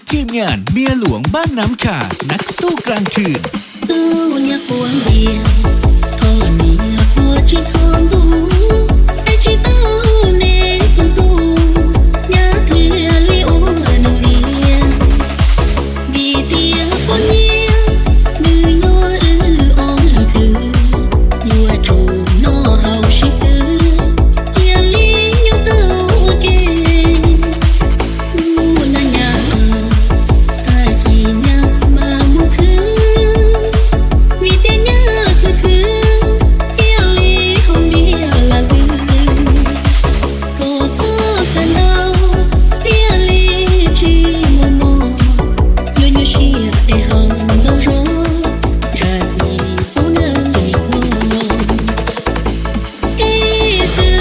Chim nyam Mia Luam Npab Nam Kham, nab xuj klas thwm. Tub niag quav npias, tho niag quav tsis txhob ntxub, es tsis tau nej tus tub, nyab thiaj li ua nws liam. Vim tias poj niam nws nyob wb ob leeg khwv, yuav tsum noj haus sib xwb, cia li nyob tau ua ke. Kuv na nyab, tag kis nyab mas mus khwv, vim tias nyab khwv khwv, cia li haus npias lam vwm. Koj txhob xav ntau, thiaj li tsis muaj mob, yuav nyuaj siab es haus ntau zog, zam txim pub neeg li koj. Ib txwm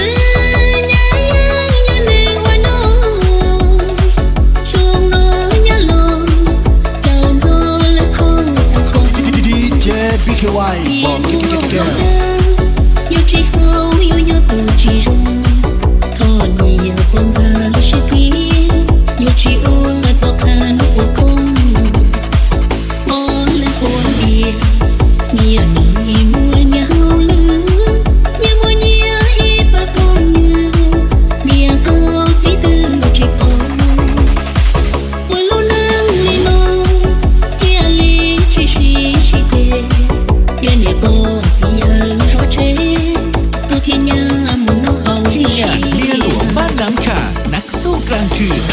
nyab yeej yog neeg ua noog, xyoo no nyab los tau nrog lawv qhov xav qhov. Ib txwm nyab yeej yog neeg ua noog, yuav tsis haus yuav nyob tus tsis zoo, tho niag quav npab sib twv, yuav tsis ua txoj qab ua koob. Ob leeg quav npias, nyias nim muaj nyias hauj lwm, nyias muaj nyias ib pab phooj ywg, nyias qaug txij twg los tsis paub. Ua lub neej li no, thiaj li tsis sib sib ceg, cia niam pog txiv yawg zov tsev, tub thiab nyab mus noj haus ib sim. Chim nyam Mia Luam Npab Nam Kham, nab xuj klas thwm.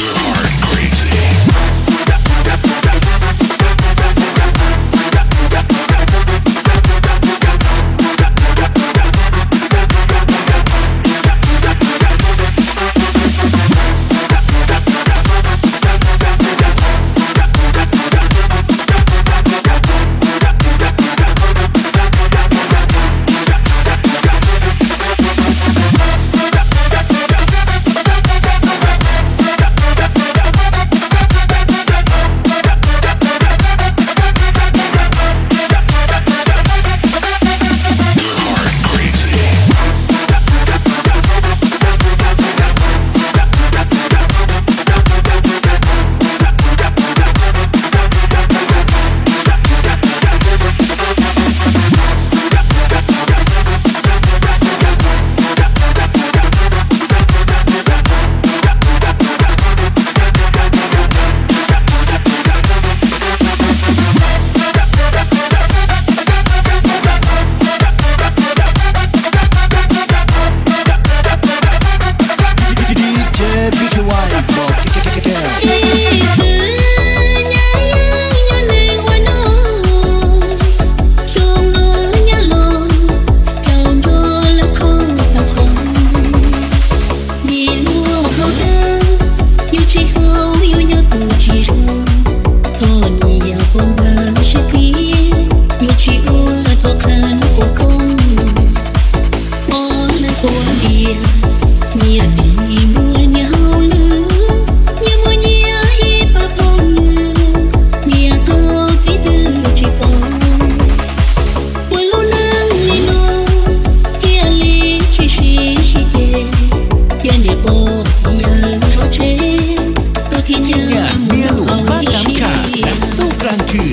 Ib txwm nyab yeej yog neeg ua noog, xyoo no nyab los tau nrog lawv qhov xav qhov. Vim luag haus dawb, yuav tsis haus yuav nyob tus tsis zoo, tho niag quav npab sib twv, yuav tsis ua txoj qab ua koob. Ob leeg quav npias, nyias nim muaj nyias hauj lwm, nyias muaj nyias ib pab phooj ywg, nyias qaug txij twg tsis paub. Ua lub neej li no, thiaj li tsis sib sib ceg, cia niam pog txiv yawg zov tsev, tub thiab nyab mus noj haus ib sim. Chim nyam Mia Luam Npab Nam Kham, nab xuj klas thwm.